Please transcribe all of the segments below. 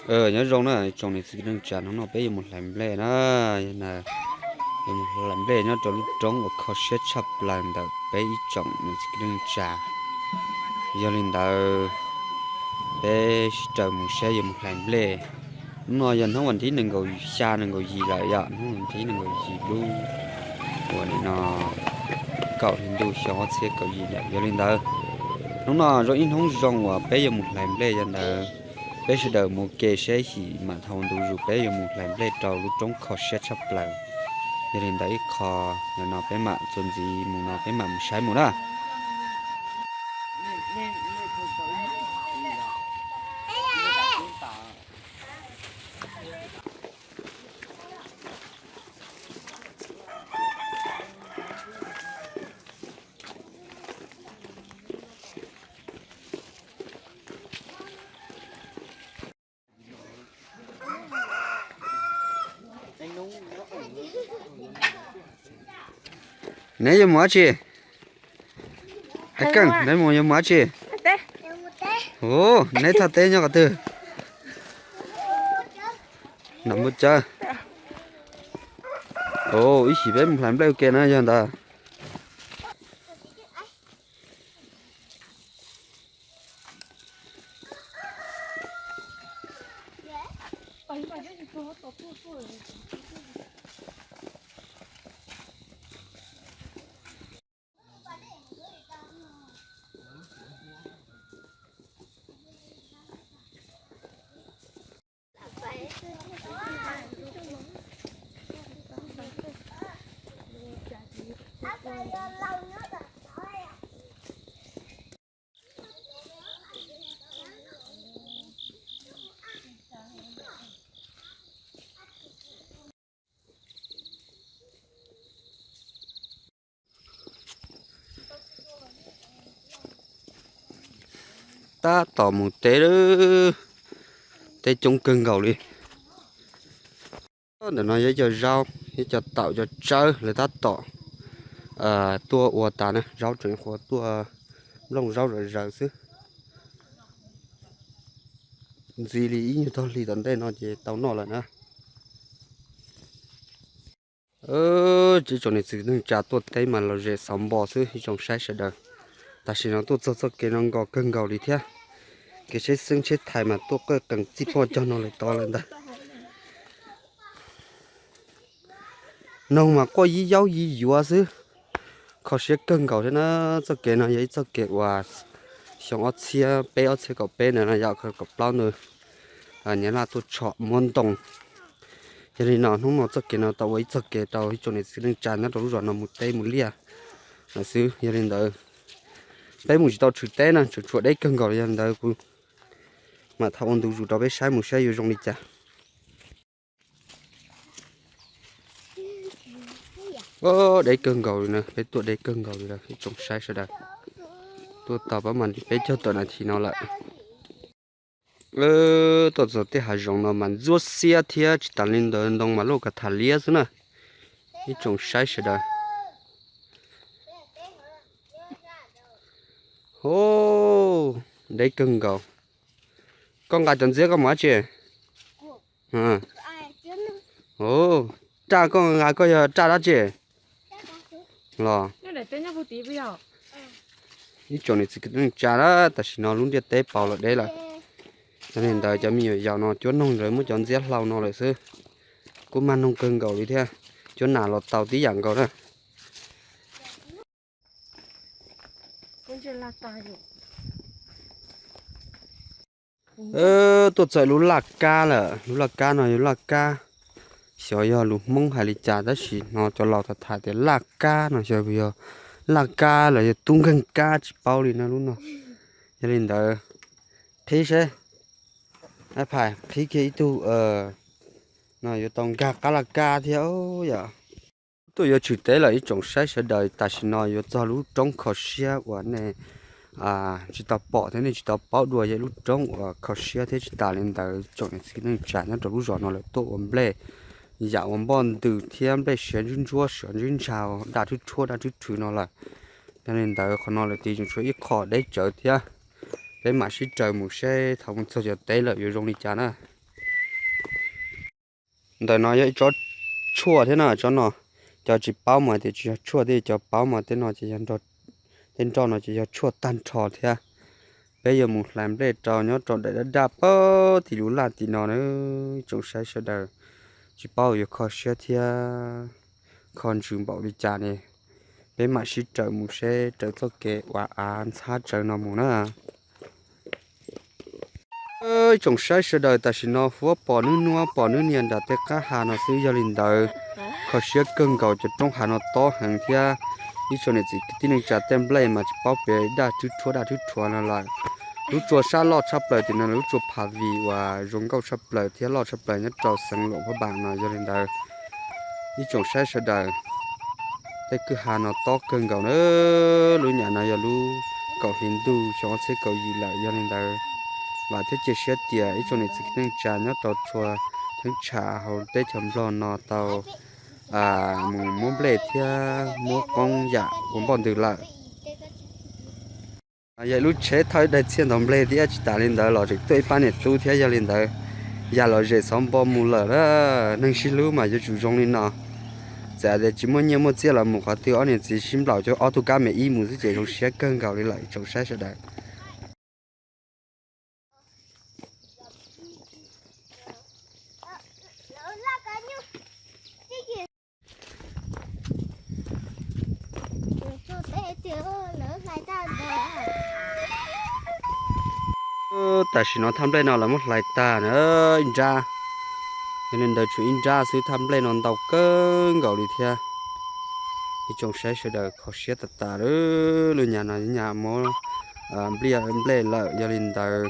Nyob zoo na tsoom niam txiv kwv tij neej tsa, hnub no peb yuav mus hlais nplej na. Yuav mus hlais nplej nyob rau lub roob uas kho siab tshaj plaws ntawm peb ib tsoom niam txiv kwv tij neej tsa. Yog li ntawd, peb sib raws mus saib yuav mus hlais nplej. Hnub no yog hnub vas thib nees nkaum xya nees nkaum yim lawm yom, hnub vas thib nees nkaum yim lub uas nim no kaum hli ntuj xyoo ob txhiab kaum yim lawm. Yog li ntawd, hnub no zoo ib hnub zoo uas peb yuav mus hlais nplej, yog ntawd peb sawv daws mus ke saib xyuas mam thaum ntu zus peb yuav mus hlais nplej rau lub roob kho siab tshaj plaws. Yog li ntawd ib qho no peb mam txuas ntxiv mus no peb mam mus saib mus na. Neb yuav mus dab tsi? Hais kawg, neb mus yuav mus dab tsi? Ua, neb thaj teb nyob qhov twg? Nram npua tsawb. Ua, ib chim peb mus hlais nplej ua ke na yog ntawd. Tab tom mus teb lawm, teb coob kawg nkaus li. Ntawm no yog ib co zaub, ib co taum, co tsawb lawv tab tom tuaj ua tas na, zaub tseem qhuav tuaj nplooj zaub zom zaws xwb. Ntxiv li ib nyuag tog hli tom ntej no ces tau noj lawm na. Ib tsoom niam txiv neej tsa tuaj teb mas los zem xauv npo xwb ib tsoom saib sawv daws. Tam sim no tuaj txog txoj kev no nkos kawg nkaus li thiab. Kev tsheb xeeb tsheb thais mas tuaj qawj qees txij poj cog no lawm tod lawm ntag. Noog mas quaj yib yaub yib yuav xwb. Kho siab kawg nkaus thiab na. Txoj kev no yog ib txoj kev uas xyoo ob txhiab peb ob txhiab kaum peb ntawd no yog kaum plaub ntawd Nyab Laj tuaj tshom muab ntoo. Yog li no hnub no txoj kev no tau ua ib txoj kev rau ib tsoom niam txiv neej tsa nyob rau lub zos no mus teb mus liaj lawm xwb. Yog li ntawd peb mus tsis tau tshwm teb na, tseem tshuav deb kawg nkaus li, yog li ntawd kuv mam thaum ua ntu zus rau peb saib mus saib yuav zoo li cas. Deb kawg nkaus li na, peb tuaj deb kawg nkaus li lawm ib tsoom saib sawv daws. Tuaj tau pab mas li peb caug tawm nas this no lawm. Tuaj txog tej hav zoov no mas ntxuab xiab thiab tsis tas li ntawd ntoo mas luaj kav tham liab xwb na. Ib tsoom saib sawv daws. Deb kawg nkaus. Koj nqa cov ntxiab koj mus dab tsi? Raj koj nqa koj yog raj dab tsi los? Ib tsoom niam txiv kwv tij neej tsa na, tam sim no lub ntiaj teb paus lawm deb lawm. Yog li ntawd cov me nyuam yaus no cuab noog ntawd muab cov ntxiab hlau no lawm xwb. Kuj mag noog kawg nkaus li thiab. Cuab nas los tau tib yam nkaus na. Tuaj txog lub laj kab lawm, lub laj kab no yog laj kab, xyov yog lus Hmoob hais li cas tab sis hnov cov laus tham tham tias laj kab no xyov yog laj kab los yog tub nkeeg kab tsis paub li no lub no. Yog li ntawd qhib seb, phais qhib kiag ib tug no yuav tau nkag qab laj kab thiab yom. Tuaj yuav tshwm teb lawm ib tsoom saib sawv daws, tam sim no yuav txog lub roob kho siab uas nej tsis tau pom thiab nej tsis tau paub dua, yog lub roob uas kho siab thiab tsis tas li ntawd tsoom niam txiv neej tsa nyob rau lub zos no lawv tuaj ua nplej yam ua npoj ntws thiab nplej siav ntsuab ntsuab siav ntsuab ntsha daj rhwb rhuab daj rhwb rhwv no lawm. Yog li ntawd qhov no lawm tias tseem tshuav ib qho deb tsawv thiab. Peb mam sib raws mus saib thaum mus txog cov teb lawm yuav zoo li cas na. Ntawm no yog ib tsob tshuaj thiab no, tsob no. Cov tsis paub mas tias tsis yog tshuaj thiab, cov paub mas tej no ces yog, tej nroj no ces yog tshuaj tag nrho thiab. Peb yuav mus hlais nplej rau nyob rau daim daj daj pab tim lub laj tim no na. Tsoom saib sawv daws, tsis paub yuav kho siab thiab kho ntsws npaum li cas ne. Peb mam sib raws mus seb raws txoj kev uas av ntxhab tsawv no mus na. Ib tsoom saib sawv daws, tam sim no huab pom nub nuab pom nub niag nram tej qab ha no xwb, yog li ntawd kho siab kawg nkaus, cov roob hav no tob heev thiab. Ib tsoom niam txiv kwv tij neej tsa, tej nplej mas tsis paub pes daj rhwb rhuav daj rhwb rhuav no lawm. Lub tsua sab loj tshaj plaws tim no, lub tsua Phav Vim uas zoo nkauj tshaj plaws thiab loj tshaj plaws nyob rau xeev Luam Phab Npas no. Yog li ntawd ib tsoom saib sawv daws, tej kwj ha no tob kawg nkaus na. Lub nyam no yog lub kaum hli ntuj xyoo ob txhiab kaum yim lawm. Yog li ntawd vam thiab cia siab tias ib tsoom niam txiv kwv tij neej tsa nyob rau txhua thaj tsam hauv teb chaws Nplog no tau mus muab nplej thiab muab qoob yam ua npoj ntws lawm. Yog lub tsheb thauj daig txhiaj ntau nplej thiab, tsis tas li ntawd los tseem tuaj ib pab niam tub thiab. Yog li ntawd yam lom zem xov npo mus lawm, neeg sib hlub mas yuav tsum zoo li no. Txawm tias tsis muaj nyiaj muaj txiaj los mus qhov twg ob niam txiv sib nplaum coj ob tug kab me ib mus xwb ces zoo siab kawg nkaus li lawm tsoom saib sawv daws. Tam sim no thaj nplej no lawv muab hlais tag na, ib nrab. Yog li ntawd tshuav ib nrab xwb, thaj nplej no ntau kawg nkaus li thiab. Ib tsoom saib sawv daws, kho siab tas tas, lub nyam no nyam muab nplej lawm. Yog li ntawd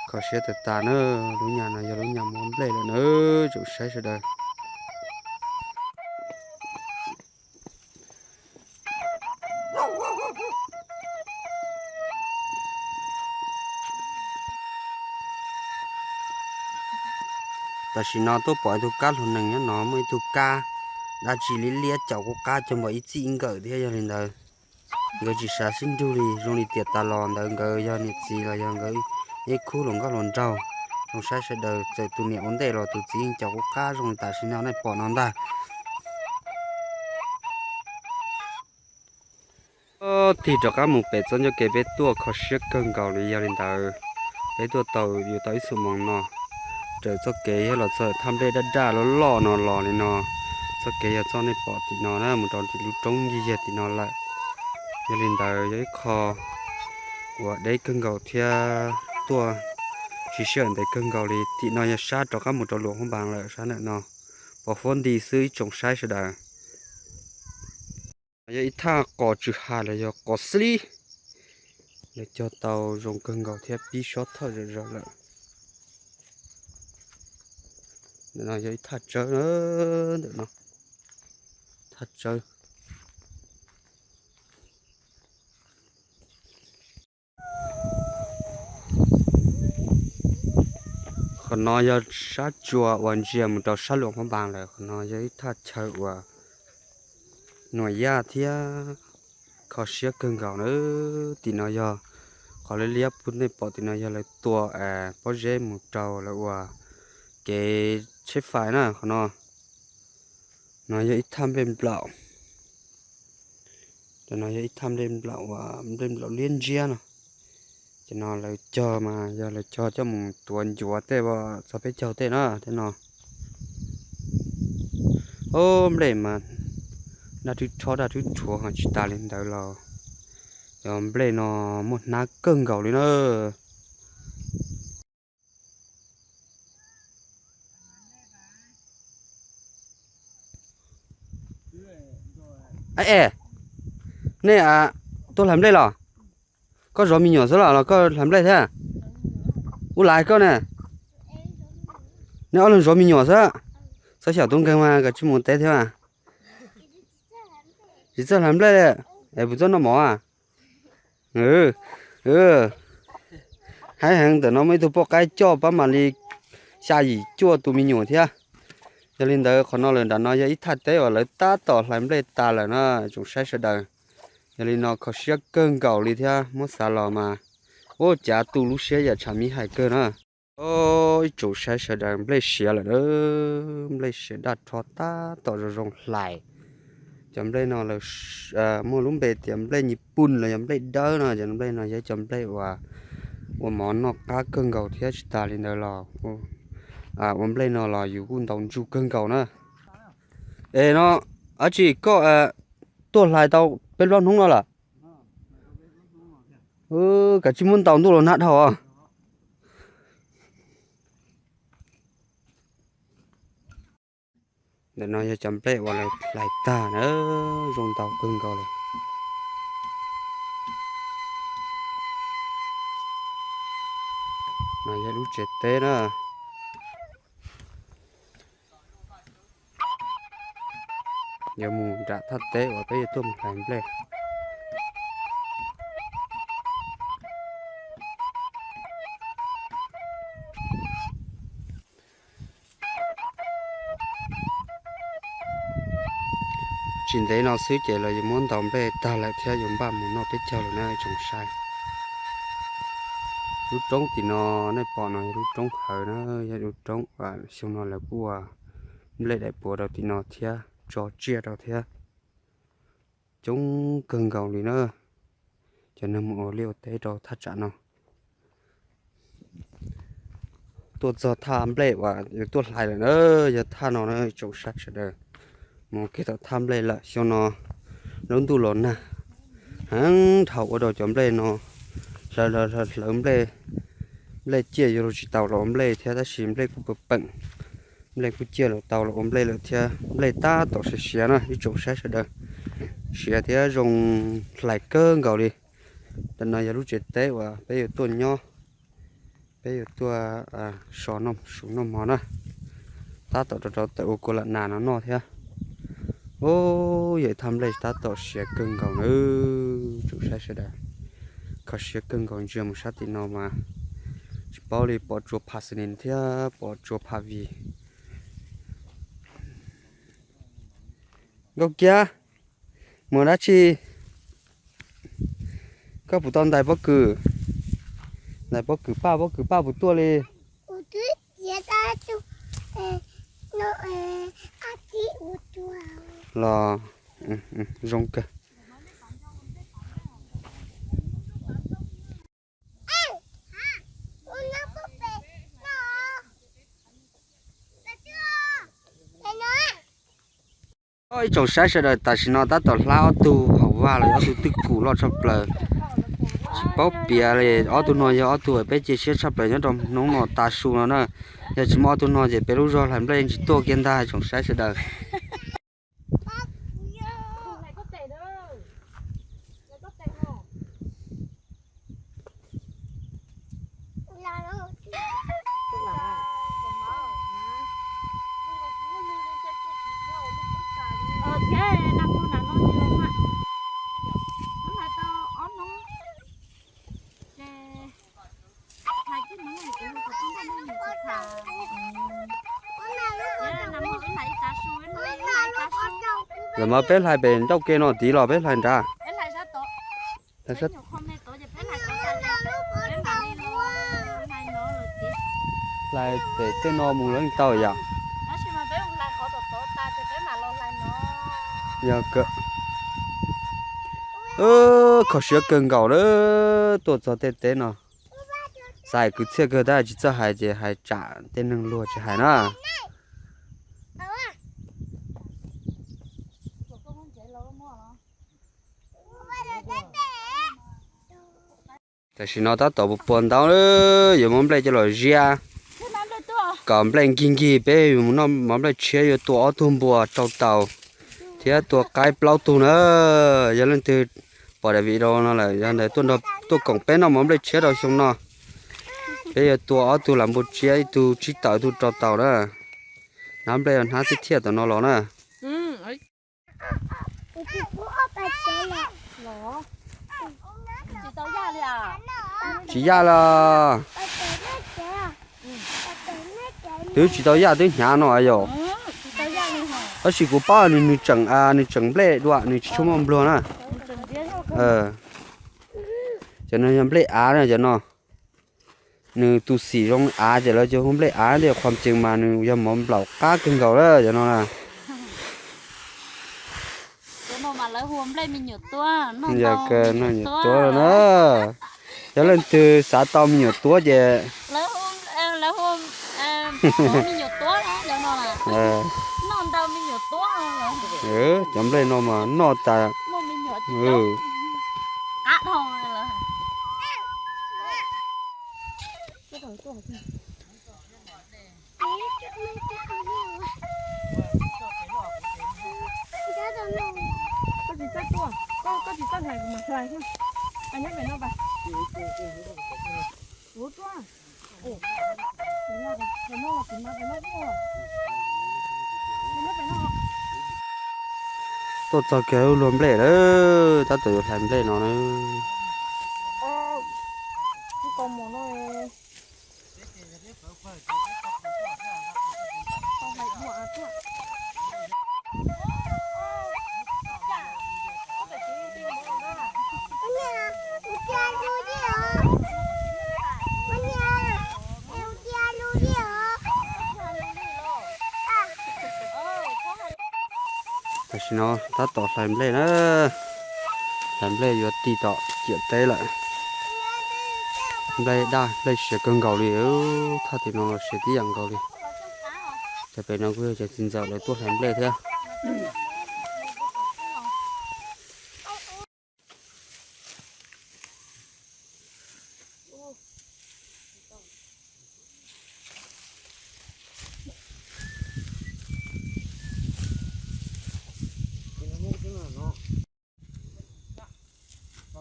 kho siab tas tas na, lub nyam no yog lub nyam muab nplej lawm na, tsoom saib sawv daws. Tam sim no tuaj pom ib tug kab hluas nees nyob no, muaj ib tug kab dab tsi liab liab caum kuv qab cov npam ib txij ib nkawm thiab. Yog li ntawd nkawd tsis xav sib nrug li, zoo li tias tas los ntawd nkawd yog niam txiv los yog nkawd ib khub hluas nkauj hluas nraug. Tsoom saib sawv daws, txawm tus niam ua ntej los tus txiv yeej caum kuv qab zoo li tam sim no nej pom no ntag. Tig rov qab mus pem txoj ncauj kev peb tuaj, kho siab kawg nkaus li. Yog li ntawd peb tuaj tau yuav tau ib xuab moos no raws txoj kev los txog thaj nplej daj daj loj loj no los li no. Txoj kev yog txoj nej pom tim no na, mus rau tim lub roob yig yag tim no lawm. Yog li ntawd yog ib qho uas deb kawg nkaus thiab tuaj tsis sij hawm ntev kawg nkaus li. Tim no yog sab rov qab mus rau Luam Phab Npas lawm, sab ntawm no pos huab nti xwb ib tsoom saib sawv daws. Yog ib thaj qos tsw ha los yog qos xib lib, lawv cog tau zoo kawg nkaus thiab pib sob thawj zom zaws lawm. Ntawm no yog ib thaj tsawb, ntawm no thaj tsawb. Qhov no yog sab tsua uas ntsia mus rau sab Luam Phab Npas lawm. Qhov no yog ib thaj chaw uas nuam yaj thiab kho siab kawg nkaus na. Tim no yog qhov liab liab pub nej pom tim no yog lawv tua pob zeb mus rau lawv ua kev tsheb fais na. Qhov no, no yog ib thaj nplej nplaum. Cov no yog ib thaj nplej nplaum, nplej nplaum liab ntsiab no. Cov no lawv cog mas yog lawv cog coj mus tuav ncuav tej txog peb caug tej na, tej no. Ob, nplej mas daj rhwb rhob daj rhwb rhuav ho tsis tas li ntawd los cov nplej no muaj hnab kawg nkaus li na. Es, nej tuaj hlais nplej los? Koj zov me nyuam xwb los los koj hlais nplej thiab? Ub, lais koj ne. Nej ob leeg zov me nyuam xwb. Txhob xyaum tub nkeeg mas koj tsis mus teb thiab mas. Tsis txawj hlais nplej li. Es puas txawj noj mov a? Haib heev, ntawm no muaj ib tug poj qaib coj pab mam li xya yim cuaj tus me nyuam thiab. Yog li ntawd qhov no lawm nram no yog ib thaj teb uas lawv tab tom hlais nplej tas lawm na, tsoom saib sawv daws. Yog li no kho siab kawg nkaus li thiab muab xav los mas ua cas tu lub siab yam tshav mi hais kawg na. O, ib tsoom saib sawv daws, nplej siav lawm na, nplej siav daj rho tab tom zoo zoo hlais. Cov nplej no lawv muaj lub npe tias nplej nyij pooj los yog nplej dawb no, cov nplej no yog cov nplej uas ua mov noj qab kawg nkaus thiab tsis tas li ntawd los ua nplej no los yus kuj ntaus ntsuj kawg nkaus na. Es no, dab tsi koj tuaj hlais tau peb plaub hnub no lawm? Kav tsij muab ntaus ntuj los nag dhau. Ntawm no yog cov nplej uas lawv hlais tag na, zoo ntau kawg nkaus lawm. No yog lub tsev teb na. Yuav mus nram thaj teb uas peb yuav tuaj mus hlais nplej. Tsis ntev no xwb ces lawv yuav muab ntaus nplej tag lawm thiab yuav npaj mus noj peb caug lawm na tsoom saib. Lub roob tim no nej pom no yog lub roob hawv na, yog lub roob uas xyoo no lawv kuj ua nplej daim puav rau tim no thiab tso tsiaj rau thiab. Coob kawg nkaus li na. Cov neeg mus ua liaj ua teb rau thaj tsam no. Tuaj txog thaj nplej uas yuav tuaj hlais lawm na, yog thaj no na tsoom saib sawv daws. Mus kiag tom thaj nplej lawm, xyoo no lub ntuj los nag heev dhau ua rau cov nplej no hlawv hlawv hlawv nplej, nplej ciaj yuav luag tsis tau los ua nplej thiab tab sis nplej kuj peem peem, nplej kuj ciaj los tau los ua nplej lawm thiab, nplej tab tom siav siav na ib tsoom saib sawv daws, siav thiab zoo hlais kawg nkaus li. Ntawm no yog lub tsev teb uas peb yuav tuaj nyob, peb yuav tuaj so noj su noj hmo na. Tab tom rau rau tawm ua kua lam nas no noj thiab. Ub, yog ib thaj nplej tab tom siav kawg nkaus na tsoom saib sawv daws. Kho siav kawg nkaus, ntsia mus sab tim no mas tsis paub li, pom tsua pha xi nin thiab pom tsua pha vij. Nkauj Kiab, mus dab tsi? Koj puas tau ntais pob kws? Ntais pob kws paj, pob kws paj puas tuaj li? Los, zoo kawg. Ib tsoom saib sawv daws, tam sim no tab tom hlab ob tug hauv vaj los, ob tug twj kum loj tshaj plaws. Tsis paub piav li, ob tug no yog ob tug peb cia siab tshaj plaws nyob rau hnub no tav su no na. Yog tsis muaj ob tug no ces peb lub zog hlais nplej yeej tsis tuaj kiag ntag tsoom saib sawv daws. Lawm mas peb hlais pem ncauj ke no tid los peb hlais nrad? Hlais pem tej no mus los yeej tau yom. Yog kawg, kho siab kawg nkaus lawm, tuaj txog tej teb no. Xav hais kwv txhiaj kawg tab tsis txawj hais ces hais tsam tej neeg luag tsis hais na. Tam sim no tab tom puas puas ntau, yuav muab nplej coj los ziab kom nplej nkig nkig, peb yuav mus noj mov nplej tshiab, yuav tua ob tug npua rau taus thiab tua qaib plaub tug na. Yog leej twg pom daim video no lawm, yog ntawd tuaj koom peb noj mov nplej tshiab rau xyoo no. Peb yuav tua ob tug lam npua tshiab, ib tug tsib taus, ib tug rau taus na. Hnab nplej hnab tib thiaj tom no los na. Tsis yaj los? Twb tsis tau yaj, twb hnyav no yom. Tab sis kuv paub nws, nws tseem, nws tseem nplej dua, nws tsis tshua muaj npluag na. Cov no yog nplej av na cov no. Nws tus xim zoo av ces lawv hu nplej av tias qhuas tsees mas nws yog mov nplaum qab kawg nkaus lawm cov no na. Yog kawg no me nyuam tuab no na. Yog leej twg xav tau me nyuam tuab ces cov nplej no mas noj tas. Tuaj txog kiag lub luag nplej lawm, tab tom yuav hlais nplej no na. Tam sim no tab tom hlais nplej na, hlais nplej yuav tig tom ciam teb lawm. Nplej daj nplej siav kawg nkaus li, thaj tim no los siav tib yam nkaus li. Cov pem no kuj yog cov txiv ntxawm lawv tuaj hlais nplej thiab.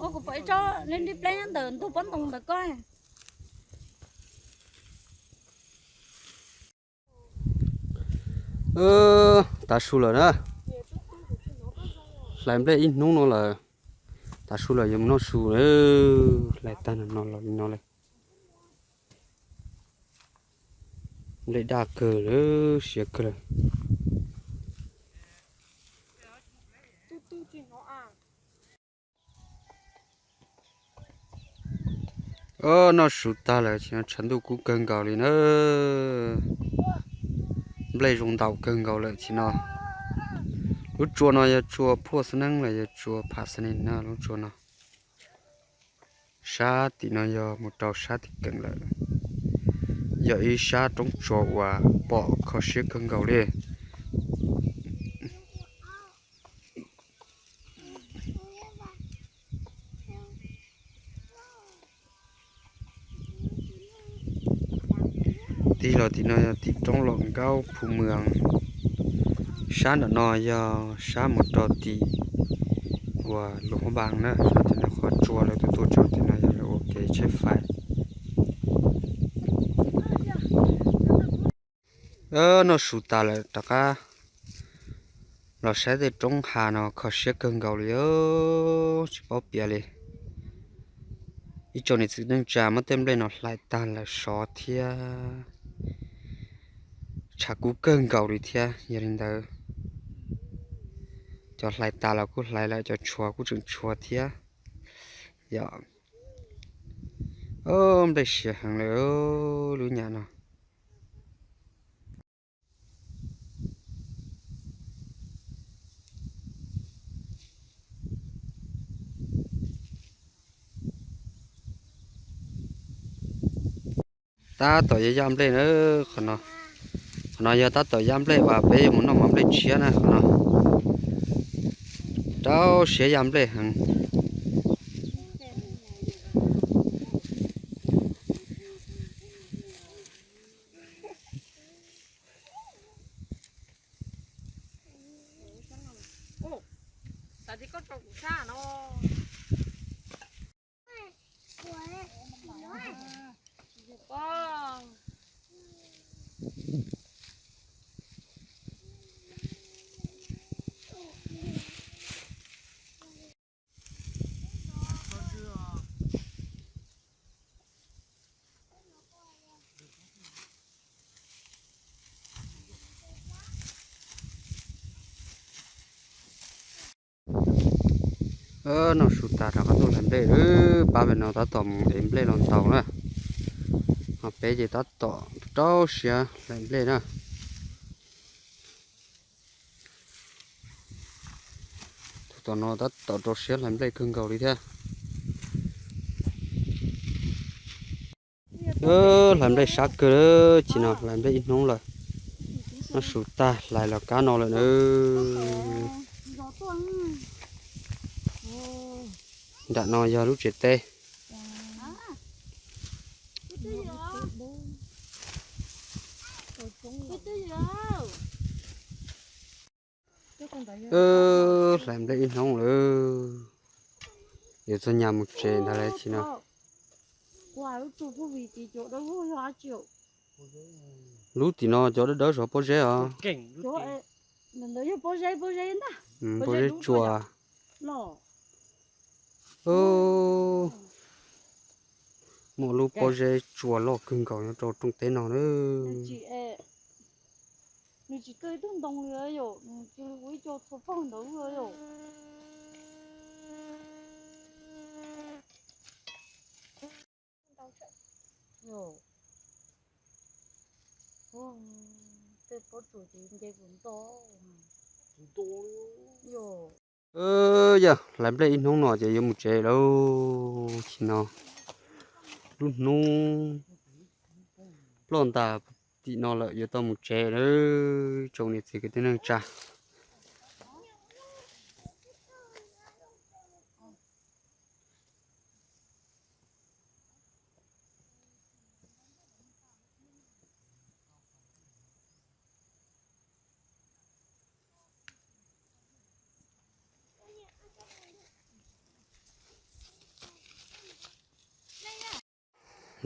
Ua kuv pom ib tsob li nrig pleb nyob ntawm ntug pob ntoo ntawd koj. Tav su lawm na. Hlais nplej ib hnub no lawm. Tav su lawm yuav mus noj su. Hlais tag no los li no lawm. Nplej daj kawg lawm, siav kawg lawm. Noj su tag lawm, tsis no tshav ntuj kub kawg nkaus li na. Nplej zoo ntaus kawg nkaus lawm tsis no. Lub tsua no yog tsua phuaj xab neeb los yog tsua pham xab neeb na lub tsua no. Sab tim no yog mus rau sab tim keem lawm. Yog ib sab roob tsua uas pom kho siab kawg nkaus li. Tig los tim no yog tim roob Los Nkaub Phu Mwm. Sab nram no yog sab mus rau tim uas Luas Hab Npas na, sab tim no qhov tsua lawv tuaj tuaj tsaws tim no yog lawv ua kev tsheb fais. Noj su tas lawm rov qab los saib tej roob hav no kho siab kawg nkaus li, tsis paub piav li. Ib tsoom niam txiv neej tsa muab tej nplej no hlais tag lawm sov thiab, tshav kub kawg nkaus li thiab. Yog li ntawd, cov hlais tas los kuj hlais lawm, cov tshuav kuj tseem tshuav thiab. Yog, nplej siav heev lawm lub nyam no. Tab tom yaj nplej na, qhov no, qhov no yog tab tom yaj nplej uas peb yuav mus noj mov nplej tshiab na qhov no. Rau siab yaj nplej heev. Noj su tas rov qab tuaj hlais nplej, pab pem no tab tom mus ev nplej los ntaus na. pem ces tab tom rau siab hlais nplej na. Tus tom no tab tom rau siab hlais nplej kawg nkaus li thiab. Hlais nplej sab kawg, chim no hlais nplej ib hnub lawm. Noj su tag hlais los kab no lawm na. Nram no yog lub tsev teb. Hlais nplej ib hnub lawm, yuav txog nyas mus tsev ntag lawm chim no. Lub tim no cov dawb dawb zov pob zeb os. Pob zeb tsuas. Muaj lub pob zeb tsuas loj kawg nkaus nyob rau rooj teb no na. Nws tsis kaw ib tug ntoo li yom, nws cia li ua ib co txhua pawg ntawd yom. Tej pob tsuas ces nce kuv nto. Yog hlais nplej ib hnub no ces yuav mus tsev lawm. Chim no lub hnub ploj ntas tim no lawm, yuav tau mus tsev lawm tsoom niam txiv kwv tij neej tsa.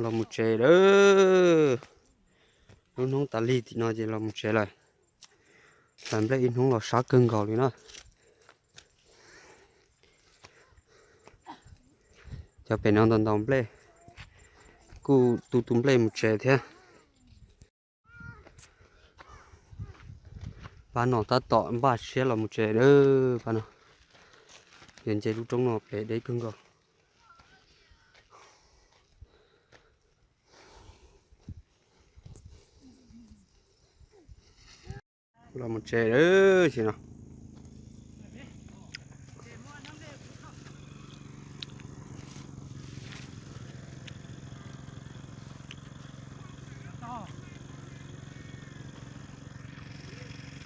Los mus tsev lawm. Lub hnub tas li tim no ces los mus tsev lawm. Hlais nplej ib hnub los sab kawg nkaus li na. Cov pem no ntaus ntaus nplej, kuj tu tu nplej mus tsev thiab. Pab no tab tom npaj siab los mus tsev lawm. Pab no, yog nce lub roob no pem deb kawg nkaus. Los mus tsev lawm tsis no.